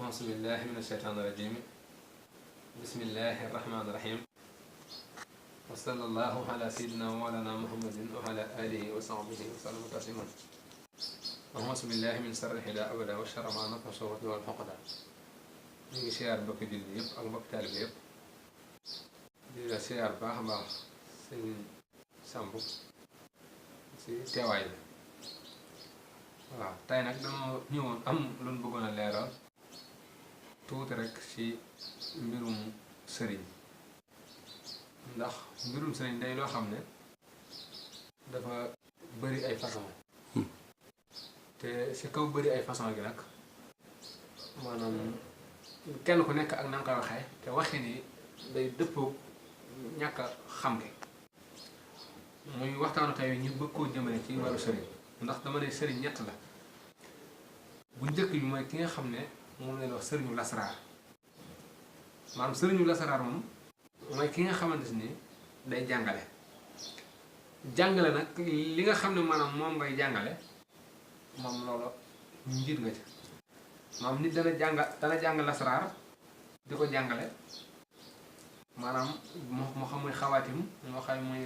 أعوذ بالله من الشيطان الرجيم بسم الله الرحمن الرحيم وصلى الله على سيدنا ومولانا محمد وعلى آله وصحبه وسلم تسليما أعوذ بالله من شر الحدا أبدا وشر ما نفس والحقدا ñu ngi siyaar mbokki jullit yëpp ak mbokki taalibe yëpp di la siyaar baax a baax sëñ Samb si teewaay bi waaw tey nag dama ñëwoon am lu ñu bëggoon a leeral tuuti rek ci mbirum sëriñ ndax mbirum sëriñ day loo xam ne dafa bëri ay façon te si kaw bëri ay façon gi nag maanaam kenn ku nekk ak na nga koy waxee te waxi ni day dëppoo ñàkk a xam gi muy waxtaanu tey ñu bëgg koo jëmale ci wàllu sëriñ ndax dama ne sëriñ ñett la bu njëkk bi mooy ki nga xam ne moom leen wax sëriñu lasaraar maanaam sëriñu lasaraar moom mooy ki nga xamante ni day jàngale jàngale nag li nga xam ne maanaam moom ngay jàngale moom loolu njiit nga ci maanaam nit dana jàng lasaraar di ko jàngale maanaam moo xam muy xawaatim moo xam muy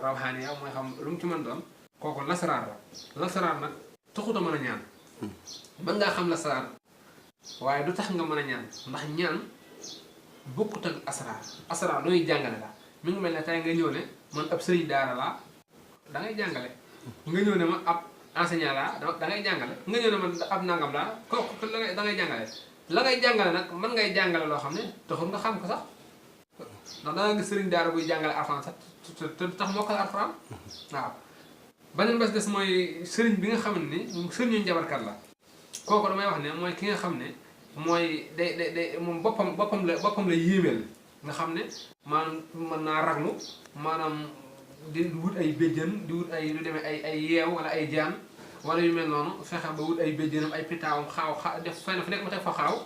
rawxaaniya mooy xam lu mu ci mën doon kooku lasaraar la lasaraar nag taxut a mën a ñaan mën ngaa xam lasaraar waaye du tax nga mën a ñaan ndax ñaan bokkut ak asaraar looy jàngale la mi ngi mel ne tey nga ñëw ne man ab sëriñ daara laa da ngay jàngale nga ñëw ne ma ab enseignant laa da ngay jàngale nga ñëw ne man ab nangam laa kooku da ngay jàngale la ngay jàngale nag mën ngay jàngale loo xam ne taxul nga xam ko sax ndax da nga gis sëriñ daara buy jàngale alxuraan sax te tax moo ko alxuraan waaw beneen bés des mooy sëriñ bi nga xam ne ni sëriñu njabarkat la kooku damay wax ne mooy ki nga xam ne mooy day moom boppam la yéemeel nga xam ne maanaam mën naa raglu maanaam di wut ay béjjën di wut ay lu demee ay yeew wala ay jaan wala yu mel noonu fexe ba wut ay béjjënam ay pitaawam xaaw def fenn fu nekk mu teg fa xaaw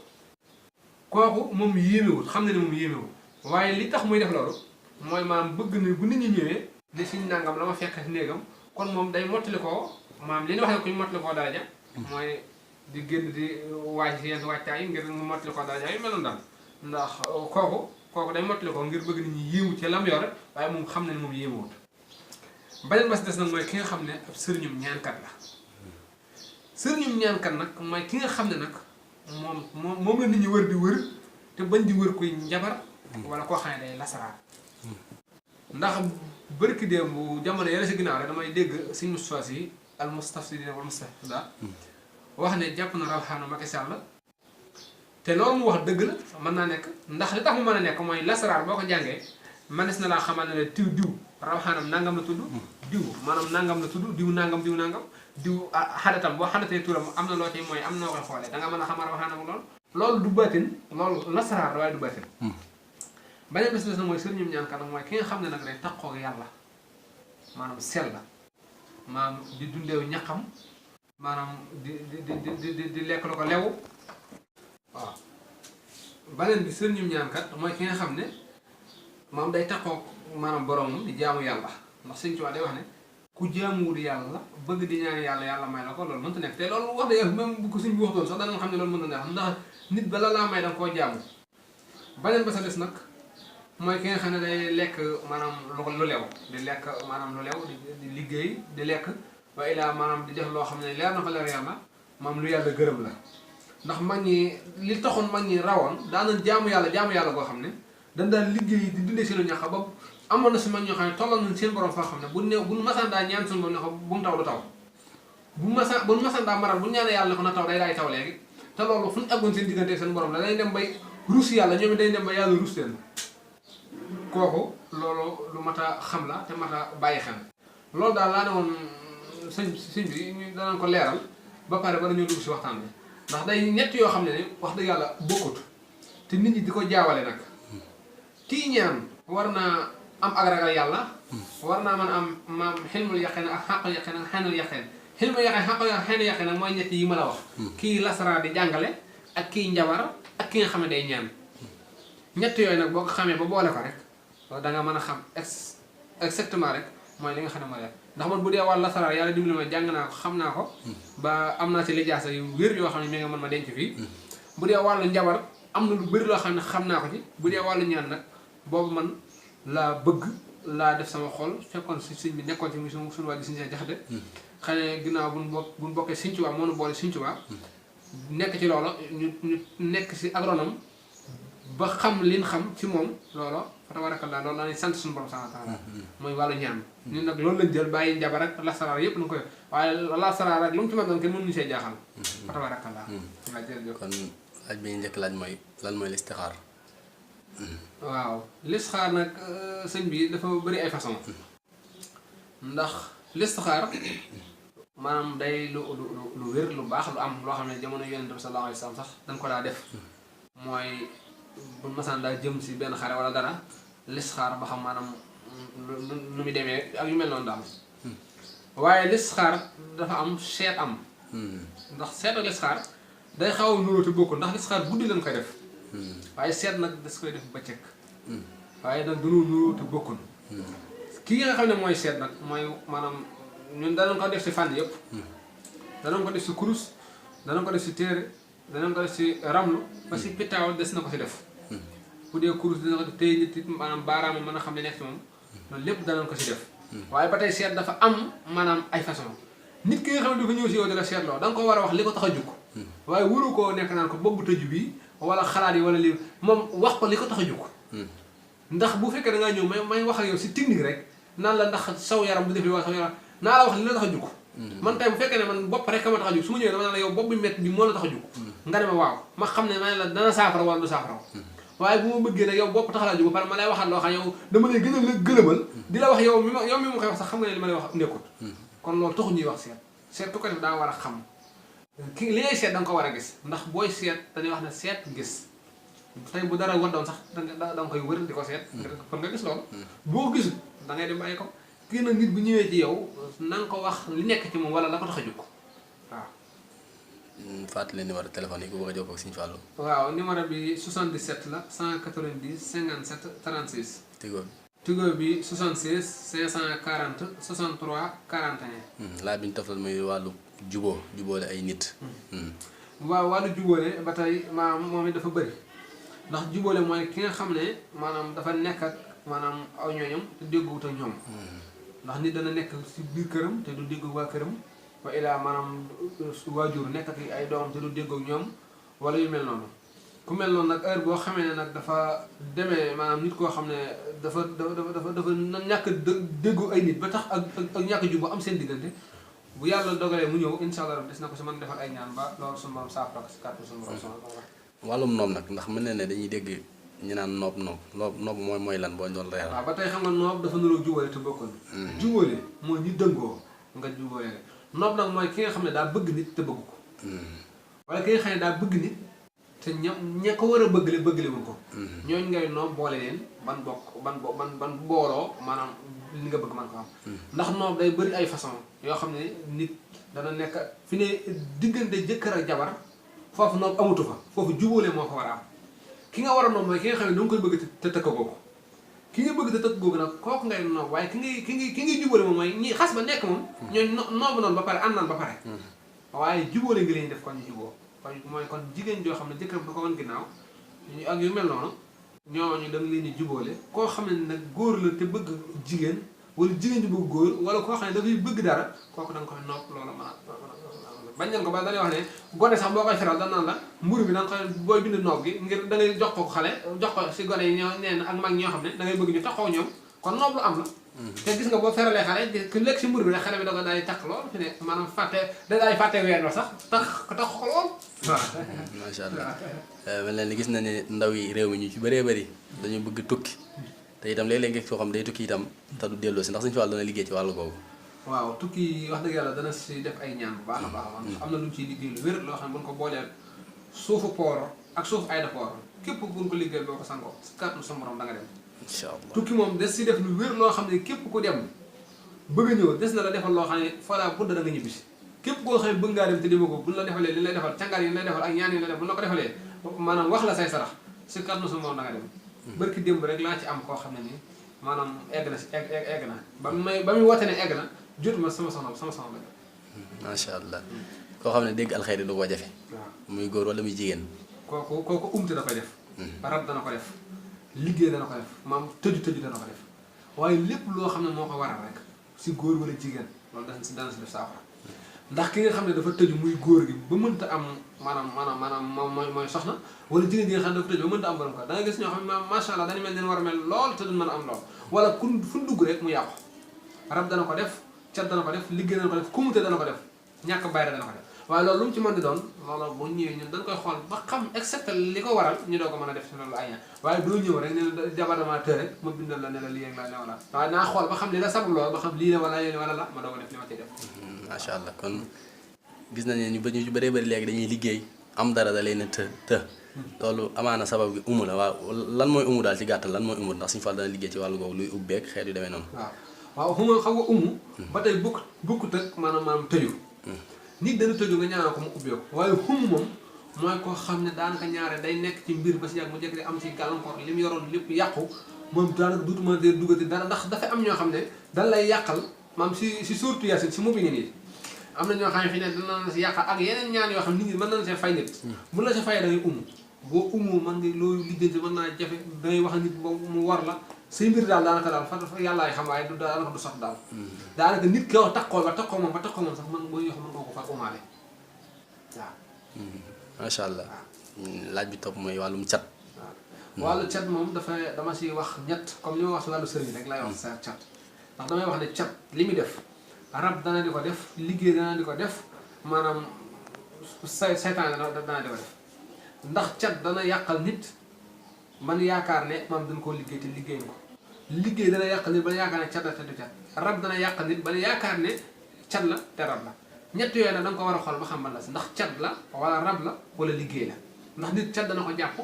kooku moom yéemewut xam ne ne moom yéemewut waaye li tax muy def loolu mooy maanaam bëgg na bu nit ñi ñëwee di siñ nangam la ma fekk si néegam kon moom day mottali koo maanaam li ñu wax ne ku ñu mottali koo daraja mooy di génn di waaj si yenn waajtaay ngir mu mottali koo daraja yu mel noonu daal ndax kooku day mottali ko ngir bëgg nit ñi yéemu ci lam yore waaye moom xam ne moom yéemuwut beneen bas des nag mooy ki nga xam ne ab sëriñum ñaankat la sëriñum ñaankat nag mooy ki nga xam ne nag moom la nit ñi wër di wër te bañ di wër kuy njabar wala koo xam ne day lasaraar ndax bërki démb bu jamono yàlla si ginnaaw rek damay dégg si Moustapha Sy al mustafsidina wal mustafida wax ne jàpp na rawxaanu Macky Sall te loolu mu wax dëgg la mën naa nekk ndax li tax mu mën a nekk mooy lasaraar boo ko jàngee manes na laa xamal ne diw rawxaanam nangam la tudd diw maanaam nangam la tudd diw nangam diw xadatam boo xadatee turam am na loo ci mooy am na koy xoolee da nga mën a xamal rawxaanam loolu du baatin loolu lasaraar la waaye du baatin beneen bés na mooy sëriñum ñaan kanam mooy ki nga xam ne nag day taqoo yàlla maanaam sell la maanaam di dundeew ñaqam maanaam di lekk lu ko lew waaw beneen bi sëriñum ñaankat mooy ki nga xam ne maanaam day taqoo maanaam boromam di jaamu yàlla ndax Sëñ Tuubaa day wax ne ku jaamuwul yàlla bëgg di ñaan yàlla may la ko loolu mënta nekk te loolu wax dëgg même bu ko suñ bi waxtoon sax danañ xam ne loolu mën na neex ndax nit bala laa may danga koo jaamu beneen ba sa des nag mooy ki nga xam ne day lekk maanaam lu lew di lekk maanaam lu lew di liggéey di lekk wa ilaa maanaam di def loo xam ne leer na fa leer yàlla maam lu yàlla gërëm la ndax mag ñi li taxoon mag ñi rawoon daanañ jaamu yàlla goo xam ne dañ daan liggéey di dundee si lu ñax ba amoon na si mag ñoo xam ne tollal nañ seen borom foo xam ne bu masaan daa ñaan suñu borom ne ko bu mu taw du taw bu masaan daa maral bu ñaanee yàlla ne ko na taw day daay taw léegi te loolu fu ñu eggoon seen diggante seen borom la dañ dem bay ruus yàlla ñoom it dañ dem ba yàlla ruus leen kooku loolu lu mat a xam la te mat a bàyyi xel loolu daal laa ne woon sëñ bi ñu danañ ko leeral ba pare ba dañoo dugg si waxtaan bi ndax day ñett yoo xam ne ni wax dëgg yàlla bokkut te nit ñi di ko jaawale nag kii ñaan war naa am ak ragal yàlla war naa mën a am maam xilmul yaqin ak xaqul yaqin ak xenul yaqin xilmul yaqin xaqul yaqin xenul yaqin nag mooy ñett yi ma la wax kii lasara di jàngale ak kii njabar ak ki nga xam ne day ñaan ñett yooyu nag boo ko xamee ba boole ko rek da nga mën a xam exactement rek mooy li nga xam ne mooy ndax man bu dee wàllu lasaraar yàlla dimbali ma jàng naa ko xam naa ko ba am naa ci lijaasa yu wér yoo xam ne mi nga mën ma denc fii bu dee wàllu njabar am na lu bëri loo xam ne xam naa ko ci bu dee wàllu ñaan nag boobu man laa bëgg laa def sama xol fekkoon si sëñ bi nekkoon ci muy suñu waa ji Sëñ Jaxate xëy na ginnaaw buñ bokkee Sëñ Tuubaa moo nu boole Sëñ Tuubaa nekk ci loola ñu nekk si agronome ba xam liñ xam ci moom loola fa tabarakallah loolu la ñuy sant suñu borom subhaanahu wa taala mooy wàllu ñaan ñun nag loolu lañ jël bàyyi njabar ak lasaraar yëpp lu ko koy waaye lasaraar ak lu mu ci mën doon kenn mënuñu see jaaxal fa tabarakallah waaw jërëjëf kon laaj bi ñu njëkk laaj mooy lan mooy listixaar waaw listixaar nag sëñ bi dafa bëri ay façon ndax listixaar maanaam day lu wér lu baax lu am loo xam ne jamono Yonent bi sallallahu alayhi wa sallam sax dañ ko daa def mooy bu masaan daa jëm si benn xare wala dara listixaar ba xam maanaam nu muy demee ak yu mel noonu daal waaye listixaar dafa am seet am ndax seet ak listixaar day xaw a nuróo te bokkul ndax listixaar guddi lañ koy def waaye seet nag das koy def bëccëg waaye nag dañoo nuróo te bokkul kii nga xam ne mooy seet nag mooy maanaam ñun danañ ko def si fànn yëpp danañ ko def si kurus danañ ko def si téere danañ ko def si ramlu ba si pitaaw des na ko si def bu dee kurus dina ko def tey nit maanaam baaraama mën a xam ne nekk si moom loolu lépp danañ ko si def waaye ba tey seet dafa am maanaam ay façon nit ki nga xam ne dafa ñëw si yow di la seetloo da nga ko war a wax li ko tax a jug waaye waru koo nekk naan ko boobu tëju bii wala xalaat yi wala lii moom wax ko li ko tax a jug ndax bu fekkee da ngaa ñëw may wax ak yow si technique rek naan la ndax saw yaram du def li wala saw yaram naa la wax li la tax a jug man tey bu fekkee ne man bopp rek ka ma tax a jug su ma ñëwee dama naan la yow bopp bi métti bi moo la tax a jug nga ne ma waaw ma xam ne ma ne la dana saafara wala du saafara waaye bu ma bëggee nag yow bopp tax laa jug ba pare ma lay waxal loo xam yow dama lay gën a la gëlëmal di la wax yow mi ma koy wax sax xam nga ne li ma lay wax nekkut kon loolu taxu ñuy wax seet ku ko def daa war a xam ki li ngay seet da nga ko war a gis ndax booy seet dañuy wax ne seet gis tey bu dara waddoon sax da nga koy wër di ko seet pour nga gis loolu boo ko gisul da ngay dem bàyyi ko kii nag nit bu ñëwee ci yow na nga ko wax li nekk ci moom wala la ko tax a jóg waaw. fàttali numéro téléphone yi ku bëgg a jokkoo ak Sëñ Fallou. waaw numéro bi 77 la 190 57 36. Tigo bi. Tigo bi 76 540 63 41. laaj bi ñu toftal muy wàllu jubóole ay nit. waaw wàllu jubóole ba tey maanaam moom it dafa bëri ndax jubóole mooy ki nga xam ne maanaam dafa nekk ak maanaam aw ñooñam te dégguwut ak ñoom. ndax nit dana nekk si biir këram te du déggu waa këram wa ilaa maanaam waajur nekk ak ay doomam te du déggu ak ñoom wala yu mel noonu ku mel noonu nag heure boo xamee ne nag dafa demee maanaam nit koo xam ne dafa ñàkk déggu ay nit ba tax ak ñàkk jubbu am seen diggante bu yàlla dogalee mu ñëw incha allah des na ko si mën defal ay ñaan ba loolu suñu borom saafara ko si kàttu suñu borom wàllum noob nag ndax mën na ne dañuy dégg ñu naan noob mooy lan boo doon leeral. waaw ba tey xam nga noob dafa niroog jubóole te bokkul. jubóole mooy ñu dëngoo nga jubóole noob nag mooy ki nga xam ne daa bëgg nit te bëgg ko. wala ki nga xam ne daa bëgg nit te ña ko war a bëggale wuñ ko. ñooñu ngay noob boole leen ban booloo maanaam li nga bëgg man ko am. ndax noob day bëri ay façon yoo xam ne nit dana nekk fi ne diggante jëkkër ak jabar foofu noob amutu fa foofu jubóole moo ko war a am. ki nga war a noob mooy ki nga xam ne da nga koy bëgg te tëkk googu ki nga bëgg te tëkk googu nag kooku ngay noob waaye ki ngay jubóole moom mooy ñi xas ba nekk moom ñooñu noobu noonu ba pare ànd naan ba pare waaye jubóole nga leen def kon ñu jubóo kon mooy kon jigéen joo xam ne jëkkëram da ko wan ginnaaw ak yu mel noonu ñooñu da nga leen di jubóole koo xam ne nag góor la te bëgg jigéen wala jigéen ji bëgg góor wala koo xam ne dafay bëgg dara kooku da nga koy noob loolu bañ nañ ko ba dañuy wax ne gone sax boo koy feral da naan la mburu bi da nga koy booy bind noob gi ngir da ngay jox ko xale jox ko si gone yi ñoo neen ak mag ñoo xam ne da ngay bëgg ñu taxaw ñoom kon noob lu am la te gis nga boo feralee xale ku lekk si mburu bi rek xale bi da ko daal di takk lool fi ne maanaam fàtte weer sax tax ko lool waaw macha allah mel na ni gis na ne ndaw yi réew mi ñu ci bëree bëri dañu bëgg tukki te itam léeg-léeg nga soo xam day tukki itam te du delloo si ndax Sëñ Fallu dana liggéey ci wàllu googu waaw tukki wax dëgg yàlla dana si def ay ñaan bu baax a baax am na lu ñu ciy liggéey lu wér loo xam ne bu ñu ko boolee suufu port ak suufu aéroport képp bu ñu ko liggéey boo ko sangoo si kàttan sa morom da nga dem incha allah tukki moom des si def lu wér loo xam ne képp ku dem bëgg a ñëw des na la defal loo xam ne fala budda da nga ñibbisi képp koo xam ne bëgg ngaa dem te dema ko buñ la defalee li lay defal càngaar yi lay defal ak ñaan yi lay def bu la ko defalee maanaam wax la say sarax si kàttan sa morom da nga dem barki démb rek laa ci am koo xam ne nii maanaam egg na si egg na ba muy woote ne egg na jotuma sama soxna la macha allah koo xam ne dégg alxayri du ko jafe muy góor wala muy jigéen kooku umte da koy def rab dana ko def liggéey dana ko def maam tëju dana ko def waaye lépp loo xam ne moo ko waral rek si góor wala jigéen loolu dana si def saafara ndax ki nga xam ne dafa tëju muy góor gi ba mënta am maanaam mooy soxna wala jigéen gi nga xam ne dafa tëju ba mënta am borom ko da nga gis ñoo xam ne macha allah dañu mel ne war a mel lool te duñ mën a am lool wala fu dugg rek mu yàqu rab dana ko def cat dana ko def liggéey dana ko def kumute dana ko def ñàkk bayra dana ko def waaye loolu lu mu ci mën di doon loolu bu ñëwee ñun dañ koy xool ba xam excepté li ko waral ñu doo ko mën a def ci loolu ay ñaan waaye doo ñëw rek ne la jabar dama tër rek ma bindal la ne la lii ak la ne wala waaye naa xool ba xam li la sabab loolu ba xam lii la wala yéen wala la ma doo ko def li ma ciy def macha allah kon gis nañ ne ñu bëree bëri léegi dañuy liggéey am dara da leen a të loolu amaana sabab gi umu la waaw lan mooy umu daal ci gàttal lan mooy umu ndax suñu Fall dana liggéey ci wàllu googu luy ubbeek xeet yu demee noonu waaw xam nga umu ba tey bukkut ak maanaam tëju nit dana tëju nga ñaanal ko mu ubbeeku waaye xumu moom mooy koo xam ne daanaka ñaare day nekk ci mbir ba si yàgg mu jekk di am ci gàllankoor li mu yoroon lépp yàqu moom daanaka duutuma dee duggati dara ndax dafa am ñoo xam ne dan lay yàqal maam si surtout Yaasin si mu bi ngi nii am na ñoo xam ne fi ne dana la si yàqal ak yeneen ñaan yoo xam nit ñi mën nañ see fay nit bu la si fayee da ngay umu boo umu mën nga loolu lijjanti mën naa jafe dangay wax nit mu war la say mbir daal daanaka daal fa yàllaay xam waaye du daanaka du sax daal daanaka nit ki wax takkoo moom sax man booy yox mën nga ko far umaale waaw macha allah laaj bi topp mooy wàllum cat waaw wàllu cat moom dama si wax ñett comme li ma wax si wàllu sëriñ rek laay wax sa cat ndax damay wax ne cat li muy def rab dana di ko def liggéey dana di ko def maanaam saytaan dana di ko def ndax cat dana yàqal nit man yaakaar ne maam dañ koo liggéey te liggéey ko liggéey dana yàqal nit ba yaakaar ne cat la te du cat rab dana yàqal nit ba yaakaar ne cat la te rab la ñett yooyu nag da nga ko war a xool ba xam ban la si ndax cat la wala rab la wala liggéey la ndax nit cat dana ko jàpp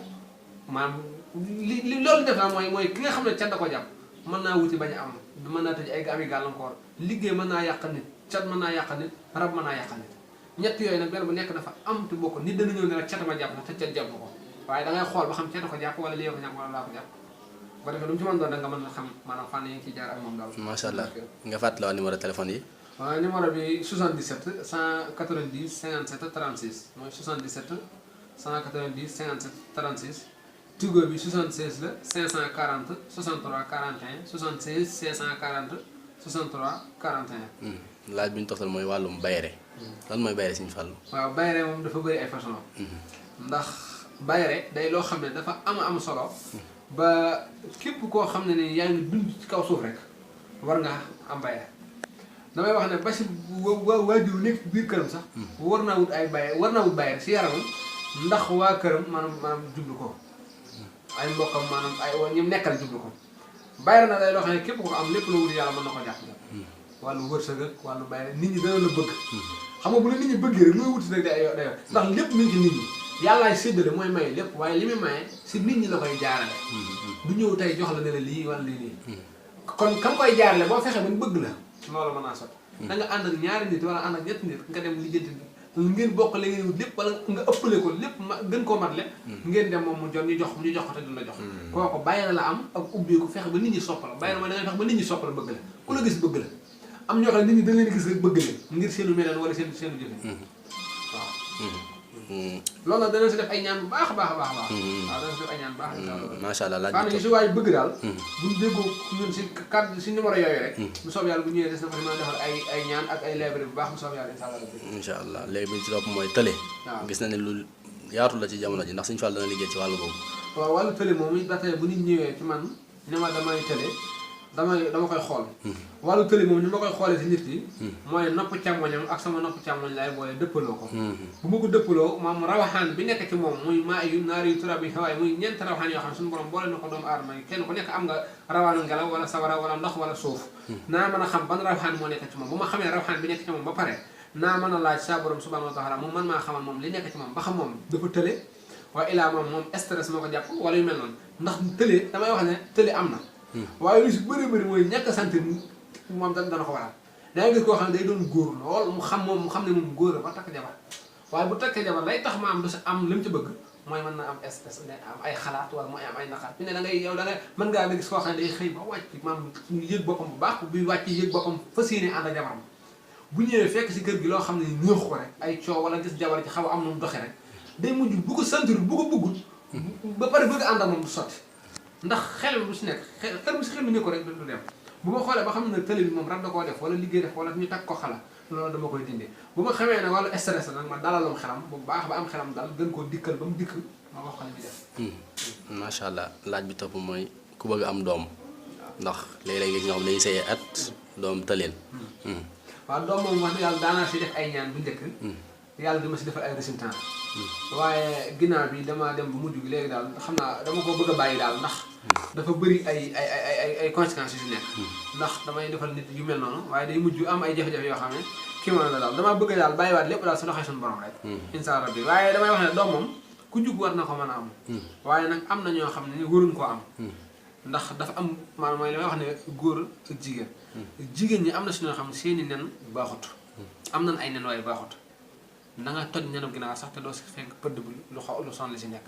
maanaam li loolu def la mooy ki nga xam ne cat da ko jàpp mën naa wuti bañ a am mën naa tëj ay ami gàllankoor liggéey mën naa yàqal nit cat mën naa yàqal nit rab mën naa yàqal nit ñett yooyu nag benn bu nekk dafa am te bokk nit dana ñëw ne la cat ma jàpp na te cat jàpp ko waaye da ngay xool ba xam cat ko jàpp wala lii ko jàpp wala laa ko jàpp ba defee lu mu ci mën doon da nga mën a xam maanaam fànn yi ngi ciy jaar ak moom daal macha allah nga fàttali waa numéro téléphone yi waaw numéro bi 77 190 57 36 mooy 77 190 57 36 Tigo bi 76 la 540 63 41 76 540 63 41. laaj bi ñu toftal mooy wàllum bayre lan mooy bayre Sëñ Fallu waaw bayre moom dafa bëri ay façon ndax bayre day loo xam ne dafa am solo ba képp koo xam ne ni yaa ngi dund ci kaw suuf rek war nga am bayre damay wax ne ba si waajur nekk biir këram sax war naa wut ay bayre war naa wut bayre si yaramam ndax waa këram maanaam jublu ko ay mbokkam maanaam ay ñoom nekkal jublu ko bayre na day loo xam ne képp ko am lépp la wut yàlla mën na ko jàpp wàllu wërsëg ak wàllu bayre nit ñi dana la bëgg xam nga bu la nit ñi bëggee rek looy wuti rek day ndax lépp mi ngi ci nit ñi yàllaay séddale mooy maye lépp waaye li muy maye si nit ñi la koy jaarale du ñëw tey jox la ne la lii wala lii kon kam koy jaarale boo fexee ba bëgg la loolu mën naa sot da nga ànd ak ñaari nit wala ànd ak ñetti nit nga dem lijjanti ngeen bokk la ngeen wut lépp wala nga ëppale ko lépp gën koo matle ngeen dem moom mu jot ñu jox ko te du la jox kooku bàyyi la am ak ubbeeku fexe ba nit ñi soppala bàyyi la mooy da ngay fexe ba nit ñi soppala bëgg la ku la gis bëgg la am ñoo xam ne nit ñi dañ leen gis rek bëgg leen ngir seenu meleen wala seenu jëfe waaw loolu nag danañ si def ay ñaan bu baax a baax a baax waaw danañ si def ay ñaan bu baax macha allah laaj bi si waay bëgg daal buñ déggoo ñun si carte si numéro yooyu rek bu soob yàlla bu ñëwee des na ko mën a defal ay ñaan ak ay lebre bu baax bu soob yàlla incha allah léegi bi ñu si topp mooy tële gis na ne lu yaatu la ci jamono ji ndax Sëñ Fall dana liggéey ci wàllu boobu waaw wàllu tële moom it ba tey bu nit ñëwee ci man ne ma damay tële dama koy xool wàllu tëli moom ni ma koy xoolee si nit ki mooy nopp càmmoñam ak sama nopp càmmoñ laay boole dëppaloo ko bu ma ko dëppaloo moom rawaxaan bi nekk ci moom muy maa yu naari yu turab yi xawaay muy ñeent rawaxaan yoo xam ne suñu borom boole na ko doomu aadama yi kenn ku nekk am nga rawaanu ngelaw wala sawara wala ndox wala suuf naa mën a xam ban rawaxaan moo nekk ci moom bu ma xamee rawaxaan bi nekk ci moom ba pare naa mën a laaj saa borom subhanahu wa taala moom man maa xamal moom li nekk ci moom ba xam moom dafa tële waaye ilaa moom stress moo ko jàpp wala yu mel noonu ndax tële damay wax ne tële am na waaye lu si bëri mooy ñàkk a sant moom dana ko waral da ngay gis koo xam ne day doon góor lool mu xam ne moom góor la ba takk jabar waaye bu takkee jabar lay tax ma am du si am li mu ci bëgg mooy mën na am stress am ay xalaat wala mooy am ay naqar fi ne da ngay yow da ngay mën ngaa gis koo xam ne day xëy ba wàcc maam yëg boppam bu baax bi wàcc yëg boppam fas yéene ànd ak jabaram bu ñëwee fekk si kër gi loo xam ne neexu ko rek ay coow wala gis jabar ci xaw a am nu mu doxee rek day mujj bu ko sentir bu ko bëggul ba pare bëgg ànd ak moom du sotti ndax xel bu si nekk xel bu si xel mi ne ko rek du dem bu ma xoolee ba xam ne télé bi moom rab da koo def wala liggéey def wala ñu takk ko xala loolu dama koy dindi bu ma xamee ne wala stress nag ma dalaloon xelam bu baax ba am xelam dal gën koo dikkal ba mu dikk ma wax ko li muy def macha allah laaj bi topp mooy ku bëgg am doom ndax léeg-léeg nga xam ne dañuy sëy at doom tëleen waaw doom moom wax dëgg yàlla daanaa si def ay ñaan bu njëkk yàlla dama si defal ay résultats waaye ginnaaw bi dama dem bu mujj gi léegi daal xam naa dama ko bëgg a bàyyi daal ndax dafa bëri ay conséquences yu si nekk ndax damay defal nit yu mel noonu waaye day mujj am ay jafe-jafe yoo xam ne kii ma la daal damaa bëgg daal bàyyiwaat lépp daal su loxee suñu borom rek incha allah bi waaye damay wax ne doom moom ku jug war na ko mën a am waaye nag am na ñoo xam ne waruñ koo am ndax dafa am maanaam mooy li may wax ne góor ak jigéen jigéen ñi am na si ñoo xam ne seeni nen baaxut am nañ ay nen waaye baaxut na nga toj nenam ginnaaw sax te doo si fekk pëdd bu lu son li si nekk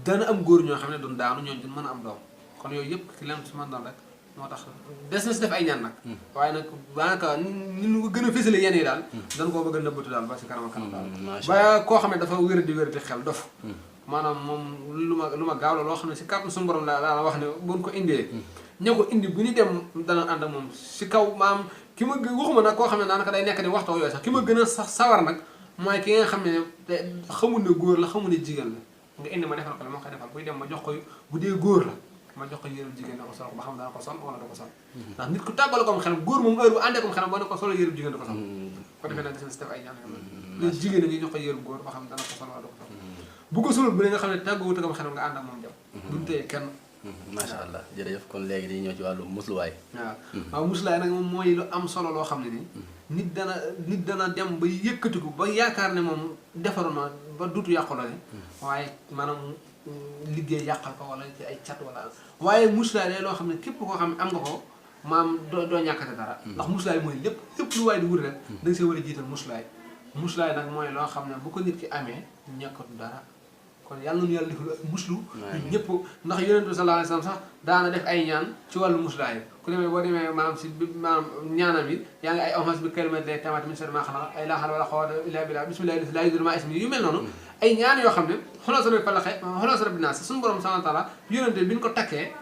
dana am góor ñoo xam ne duñ daanu ñooñu duñ mën a am doom kon yooyu yëpp ki leen si mën doon rek moo tax des na si def ay ñaan nag waaye nag daanaka ni ñu ko gën a fësale yenn yi daal dañ koo bëgg a nëbbatu daal ba si kanam kanam daal waaye koo xam ne dafa wér di xel dof maanaam moom lu ma gaaw la loo xam ne si kàttan suñu borom la wax ne buñ ko indee ña ko indi bu ñu dem dana ànd ak moom si kaw maam ki ma waxuma nag koo xam ne daanaka day nekk di waxtoo yooyu sax ki ma gën a sax sawar nag mooy ki nga xam ne xamul ne góor la xamul ne jigéen la nga indi ma defal ko la ma koy defal buy dem ma jox ko bu dee góor la ma jox ko yére jigéen na ko sol ko ba xam dana ko sol wala da ko sol ndax nit ku tàggale ko am xelam góor moom heure bu àndee ko am xelam boo ne ko solo yére jigéen da ko sol ko defee nag gis na si def ay ñaan yoo jigéen a ngi jox ko yére góor ba xam dana ko sol wala da ko sol bu ko solul bu ne nga xam ne tàggawut ak am xelam nga ànd ak moom dem duñ téye kenn macha allah jërëjëf kon léegi dañuy ñëw ci wàllu musluwaay waaw musluwaay nag moom mooy lu am solo loo xam ne nii nit dana dem ba yëkkatiku ba yaakaar ne moom defaru na ba duutu yàqu la ne waaye maanaam liggéey yàqal ko wala ci ay cat wala waaye musluwaay day loo xam ne képp koo xam ne am nga ko maam doo ñàkkate dara ndax musluwaay mooy lépp lu waay di wut rek da nga see war a jiital musluwaay nag mooy loo xam ne bu ko nit ki amee ñàkkatu dara kon yàlla nañu yàlla defal muslu ñëpp ndax yonent bi sallallahu alayhi wasallam sax daana def ay ñaan ci wàllu muslaay ku demee boo demee maanaam si maanaam ñaanam yi yaa ngi ay awxas bi kalimaati llaahi taammaati min sharri maa xalaqa ay laa hawla wala quwwata illaa billaah bismillaahi laa yadurru maa ismihi yu mel noonu ay ñaan yoo xam ne xulóos rabbil falaq xulóos rabbin naas suñu borom subhaanahu wa taala yonent bi ñu ko takkee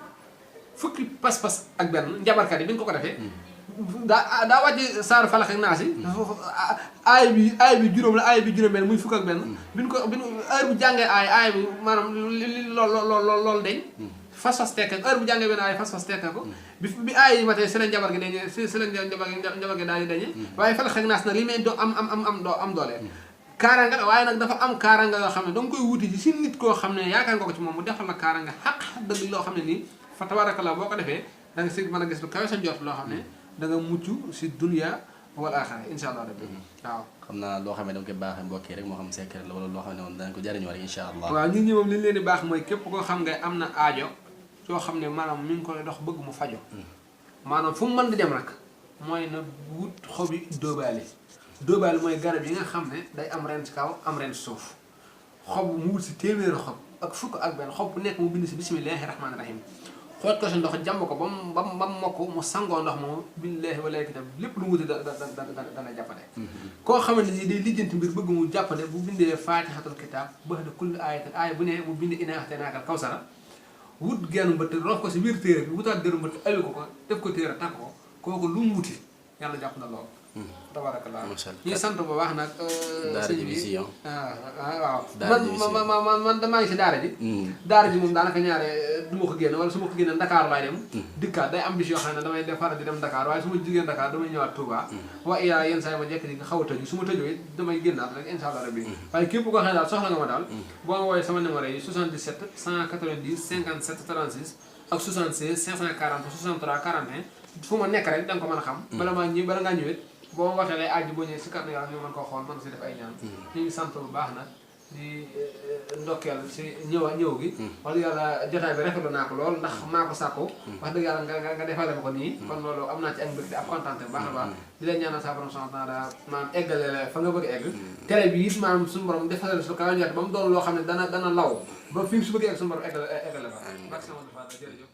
fukki pas-pas ak benn njabarkat yi bi ñu ko defee daa wàcc saaru falax ak naas yi aay bi juróom la aay bi juróom benn muy fukk ak benn bi heure bu jàngee aay bi maanaam loolu dañ fas tekk heure bu jàngee benn aay fas tekk ko bi aay yi matee si la njabar gi dañee si la njabar gi daal di dañee waaye falax ak naas nag li may doo am doole kaaranga la waaye nag dafa am kaaranga yoo xam ne danga koy wuti ci si nit koo xam ne yaakaar nga ko ci moom mu defal la kaaranga xaq dëgg loo xam ne nii fa tabarakallah boo ko defee da nga si mën a gis lu kawe sa njort loo xam ne da nga mucc si dunya wal axira incha allah rabbi waaw xam naa loo xam ne dama koy baaxee mbokk yi rek moo xam secret la wala loo xam ne moom danañ ko jariñoo rek incha allah waaw nit ñi moom li ñu leen di baax mooy képp koo xam nga am na aajo soo xam ne maanaam mi ngi koy dox bëgg mu fajo maanaam fu mu mën di dem rek mooy na wut xobi dóobaali mooy garab yi nga xam ne day am ren ci kaw am ren ci suuf xob mu wut si téeméeri xob ak fukk ak benn xob bu nekk mu bind si bismillahi rahmaani rahim xoot ko si ndox jàmb ko ba mu mokk mu sangoo ndox moom billaahi wallaahi kitab lépp lu mu wuti dana jàppale koo xamante ni day lijjanti mbir bëgg mu jàppale bu bindee faatihatul kitaab baxda kulli aayatin aaya bu ne mu bind innaa a'taynaakal kawsara wut genn mbëtt roof ko si biir téere bi wutaat dëru mbëtt awi ko def ko téere takk ko kooku lu mu wuti yàlla jàpp na lool tabarakallah ñuy sant bu baax nag sëñ bi waaw man maa ngi si daara ji moom daanaka ñaare du ma ko génn wala su ma ko génne Dakar laay dem dikkaat day am bis yoo xam ne damay faral di dem Dakar waaye su ma jigéen Dakar damay ñëwaat Touba wa iyaa yenn saa yi ma jekk di nga xaw a tëju su ma tëjoo it damay génnaat rek insha allah rabbi waaye képp koo xam ne daal soxla nga ma daal boo ma woowee sama numéro yi 77 190 57 36 ak 76 540 63 41 fu ma nekk rek da nga ko mën a xam bala ngaa ñëwit boo ma waxee lay aaj boo ñëwee si kàddu yàlla ñu mën koo xool mën si def ay ñaan ñu ngi sant bu baax nag di ndokkeel si ñëw gi wax dëgg yàlla jotaay bi rafetlu naa ko lool ndax maa ko sàkku wax dëgg yàlla nga defale ma ko nii kon loolu am naa ci ak mbégte ak kontaante bu baax a baax di leen ñaanal sa borom subhanahu wa taala maanaam eggale la fa nga bëgg egg télé bi it maanaam suñu borom defal su kaw njort ba mu doon loo xam ne dana law ba fi mu su bëgg egg suñu borom eggale fa jërëjëf